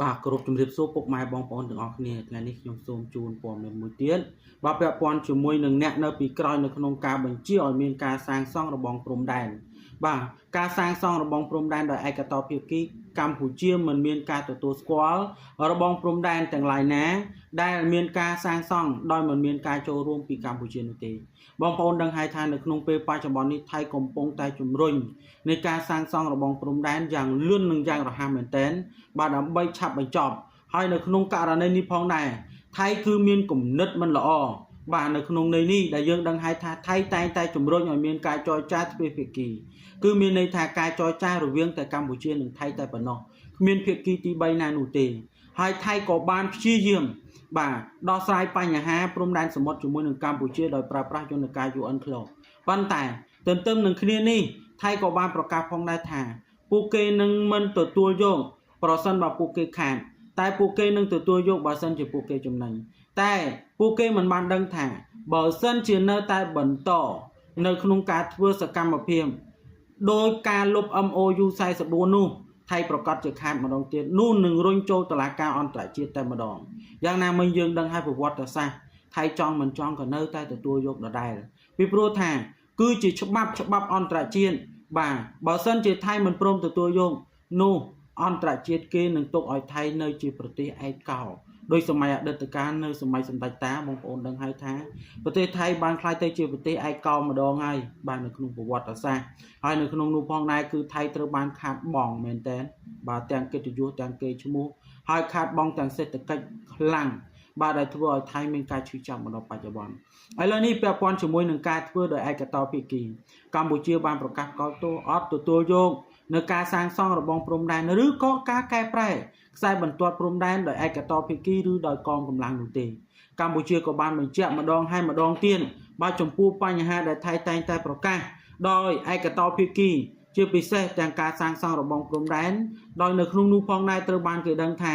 បាទគោរពជំរាបសួរពុកម៉ែបងប្អូនទាំងអស់គ្នាថ្ងៃនេះខ្ញុំសូមជូនព័ត៌មានមួយទៀតបាទពាក់ព័ន្ធជាមួយនឹងអ្នកនៅពីក្រោយនៅក្នុងការបញ្ជាឲ្យមានការសាងសង់របងព្រំដែនបាទការសាងសង់របងព្រំដែនដោយឯកតោភាគីកម្ពុជាមិនមានការទទួលស្គាល់របងព្រំដែនទាំងឡាយណាដែលមានការសាងសង់ដោយមិនមានការចូលរួមពីកម្ពុជានោះទេបងប្អូនដឹងហើយថានៅក្នុងពេលបច្ចុប្បន្ននេះថៃកំពុងតែជំរុញនៃការសាងសង់របងព្រំដែនយ៉ាងលឿននិងយ៉ាងរហ័សមែនទែនបាទដើម្បីឆាប់បញ្ចប់ហើយនៅក្នុងករណីនេះផងដែរថៃគឺមានគំនិតមិនល្អបាទនៅក្នុងន័យនេះដែលយើងដឹងហើយថាថៃតែងតែជំរុញឲ្យមានការចរចាទ្វេភាគីគឺមានន័យថាការចរចារវាងតែកម្ពុជានិងថៃតែប៉ុណ្ណោះគ្មានភាគីទី3ណានោះទេហើយថៃក៏បានព្យាយាមបាទដោះស្រាយបញ្ហាព្រំដែនសមុទ្រជាមួយនឹងកម្ពុជាដោយប្រើប្រាស់យន្តការ UN Clause ប៉ុន្តែទន្ទឹមនឹងគ្នានេះថៃក៏បានប្រកាសផងដែរថាពួកគេនឹងមិនទទួលយកប្រសិនបើពួកគេខាតតែពួកគេនឹងទទួលយកបើសិនជាពួកគេចំណេញតែពួកគេមិនបានដឹងថាបើសិនជានៅតែបន្តនៅក្នុងការធ្វើសកម្មភាពដោយការលុប MOU 44នោះថៃប្រកាសជាខាតម្ដងទៀតនោះនឹងរុញចូលតុលាការអន្តរជាតិតែម្ដងយ៉ាងណាមិញយើងដឹងហើយប្រវត្តិសាស្ត្រថៃចង់មិនចង់ក៏នៅតែទទួលយកដដែលពីព្រោះថាគឺជាច្បាប់ច្បាប់អន្តរជាតិបាទបើសិនជាថៃមិនព្រមទទួលយកនោះអន្តរជាតិគេនឹងទុកឲ្យថៃនៅជាប្រទេសឯកោដោយសម័យអតីតកាលនៅសម័យសម្ដេចតាបងប្អូនដឹងហើយថាប្រទេសថៃបានក្លាយទៅជាប្រទេសឯកោម្ដងហើយបាទនៅក្នុងប្រវត្តិសាស្ត្រហើយនៅក្នុងនោះផងដែរគឺថៃត្រូវបានខាតបង់មែនតើបាទទាំងកិត្តិយសទាំងកេរ្តិ៍ឈ្មោះហើយខាតបង់ទាំងសេដ្ឋកិច្ចខ្លាំងបាទដែលធ្វើឲ្យថៃមានការឈឺចាប់មកដល់បច្ចុប្បន្នឥឡូវនេះពាក់ព័ន្ធជាមួយនឹងការធ្វើដោយឯកតោភាគីកម្ពុជាបានប្រកាសកោតទោសអត់ទទួលយកនៅការសាងសង់របងព្រំដែនឬក៏ការកែប្រែខ្សែបន្ទាត់ព្រំដែនដោយឯកតោភាគីឬដោយកងកម្លាំងនោះទេកម្ពុជាក៏បានបញ្ជាក់ម្ដងហើយម្ដងទៀតបាទចំពោះបញ្ហាដែលថៃតែងតែប្រកាសដោយឯកតោភាគីជាពិសេសទាំងការសាងសង់របងព្រំដែនដោយនៅក្នុងនោះផងដែរត្រូវបានគេដឹងថា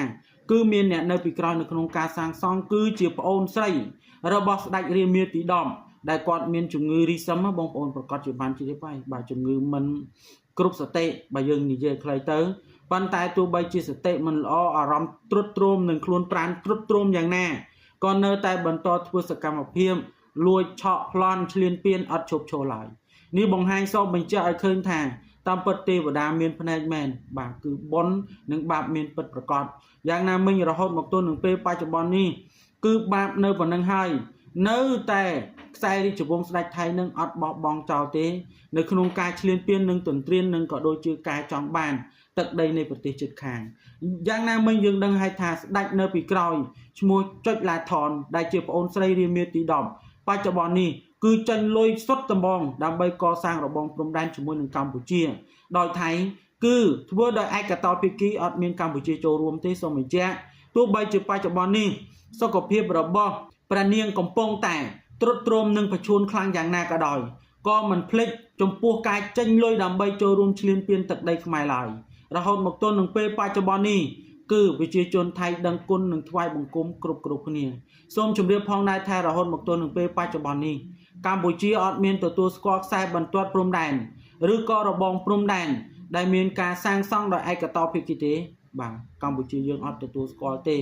គឺមានអ្នកនៅពីក្រោយនៅក្នុងការសាងសង់គឺជាប្អូនស្រីរបស់ស្ដេចរាមាទី10ដែលគាត់មានជំងឺរីសឹមបងប្អូនប្រកាសជាបានជ្រាបហើយបាទជំងឺមិនគ្រប់សតិបើយើងនិយាយខ្លីទៅប៉ុន្តែទោះបីជាសតិមិនល្អអារម្មណ៍ទ្រុឌទ្រោមនិងខ្លួនប្រាណទ្រុឌទ្រោមយ៉ាងណាក៏នៅតែបន្តធ្វើសកម្មភាពលួចឆក់ប្លន់ឈ្លានពានអត់ឈប់ឈរឡើយនេះបង្ហាញសបញ្ជាក់ឲ្យឃើញថាតាមពិតទេវតាមានភ្នែកមែនបាទគឺបុណ្យនិងបាបមានពិតប្រកបយ៉ាងណាមិញរហូតមកទល់នឹងពេលបច្ចុប្បន្ននេះគឺបាបនៅប៉ុណ្ណឹងហើយនៅតែខ្សែរាជវង្សស្ដេចថៃនឹងអត់បោះបង់ចោលទេនៅក្នុងការឈ្លានពាននិងទន្ទ្រាននិងក៏ដូចជាការចង់បានទឹកដីនៃប្រទេសជិតខាងយ៉ាងណាមិញយើងដឹងហើយថាស្ដេចនៅពីក្រោយឈ្មោះចុចឡាថនដែលជាប្អូនស្រីរាមាទី10បច្ចុប្បន្ននេះគឺចេញលុយសុទ្ធត្មងដើម្បីកសាងរបងព្រំដែនជាមួយនឹងកម្ពុជាដោយថៃគឺធ្វើដោយឯកតោភាគីអត់មានកម្ពុជាចូលរួមទេសូមបញ្ជាក់ទោះបីជាបច្ចុប្បន្ននេះសុខភាពរបស់ព្រះនាងកំពុងតែទ្រុឌទ្រោមនិងប្រឈួនខ្លាំងយ៉ាងណាក៏ដោយក៏មិនភ្លេចចំពោះការចេញលុយដើម្បីចូលរួមឈ្លានពានទឹកដីខ្មែរឡើយរហូតមកទល់នឹងពេលបច្ចុប្បន្ននេះគឺប្រជាជនថៃដឹងគុណនិងថ្វាយបង្គំគ្រប់គ្រប់គ្នាសូមជម្រាបផងដែរថារហូតមកទល់នឹងពេលបច្ចុប្បន្ននេះកម្ពុជាអត់មានទទួលស្គាល់ខ្សែបន្ទាត់ព្រំដែនឬក៏របងព្រំដែនដែលមានការសាងសង់ដោយឯកតោភាគីទេបាទកម្ពុជាយើងអត់ទទួលស្គាល់ទេ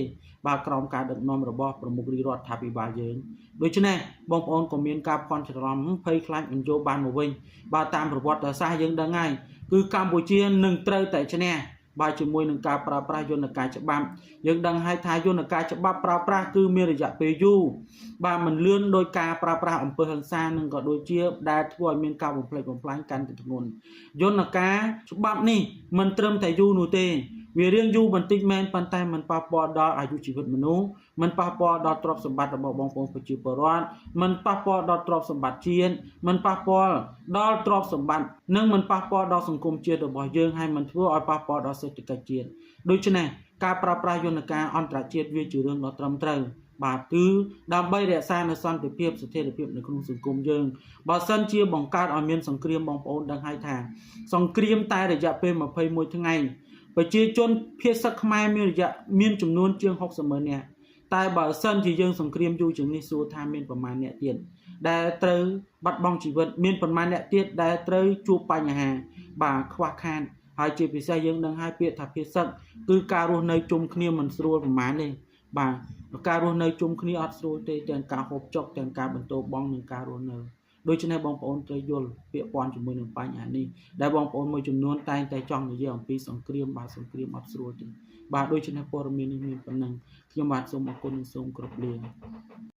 បាទក្រោមការដឹកនាំរបស់ប្រមុខរាជរដ្ឋាភិបាលយើងដូច្នេះបងប្អូនក៏មានការភ័ន្តច្រឡំភ័យខ្លាចមិនយកបានមកវិញបាទតាមប្រវត្តិសាស្ត្រយើងដឹងហើយគឺកម្ពុជានឹងត្រូវតែឈ្នះបាទជាមួយនឹងការប្រើប្រាស់យន្តការច្បាប់យើងដឹងហើយថាយន្តការច្បាប់ប្រើប្រាស់គឺមានរយៈពេលយូរបាទមិនលឿនដោយការប្រើប្រាស់អំពើហិង្សានិងក៏ដូចជាដែលធ្វើឲ្យមានការបំផ្លិចបំផ្លាញកាន់តែធ្ងន់យន្តការច្បាប់នេះមិនត្រឹមតែយូរនោះទេវារៀងយូរបន្តិចមែនប៉ុន្តែมันប៉ះពាល់ដល់អាយុជីវិតមនុស្សมันប៉ះពាល់ដល់ទ្រព្យសម្បត្តិរបស់បងប្អូនប្រជាពលរដ្ឋมันប៉ះពាល់ដល់ទ្រព្យសម្បត្តិជាតិมันប៉ះពាល់ដល់ទ្រព្យសម្បត្តិនិងมันប៉ះពាល់ដល់សង្គមជាតិរបស់យើងហើយมันធ្វើឲ្យប៉ះពាល់ដល់សេដ្ឋកិច្ចជាតិដូច្នេះការប្រើប្រាស់យន្តការអន្តរជាតិវាជារឿងដ៏ត្រឹមត្រូវបាទគឺដើម្បីរក្សានូវសន្តិភាពស្ថិរភាពនៅក្នុងសង្គមយើងបើសិនជាបង្កើតឲ្យមានសង្គ្រាមបងប្អូនដឹងហើយថាសង្គ្រាមតែរយៈពេល21ថ្ងៃប្រជាជនភាសាខ្មែរមានរយៈមានចំនួនជាង60ម៉ឺននាក់តែបើសិនជាយើងសង្គ្រាមយូរជាងនេះសួរថាមានប្រមាណអ្នកទៀតដែលត្រូវបាត់បង់ជីវិតមានប្រមាណអ្នកទៀតដែលត្រូវជួបបញ្ហាបាទខ្វះខាត ហើយជាពិសេសយើងដឹងហើយពាក្យថាភាសិតគឺការរស់នៅជុំគ្នាមិនស្រួលប្រហែលទេបាទការរស់នៅជុំគ្នាអត់ស្រួលទេទាំងការហូបចុកទាំងការបន្ទោបងនិងការរស់នៅដូច្នេះបងប្អូនត្រូវយល់ពាក្យព័ន្ធជាមួយនឹងបញ្ហានេះដែលបងប្អូនមួយចំនួនតែងតែចង់និយាយអំពីសង្គ្រាមបាទសង្គ្រាមអត់ស្រួលទេបាទដូច្នេះព័ត៌មាននេះមានប៉ុណ្ណឹងខ្ញុំបាទសូមអរគុណនិងសូមគោរពលា។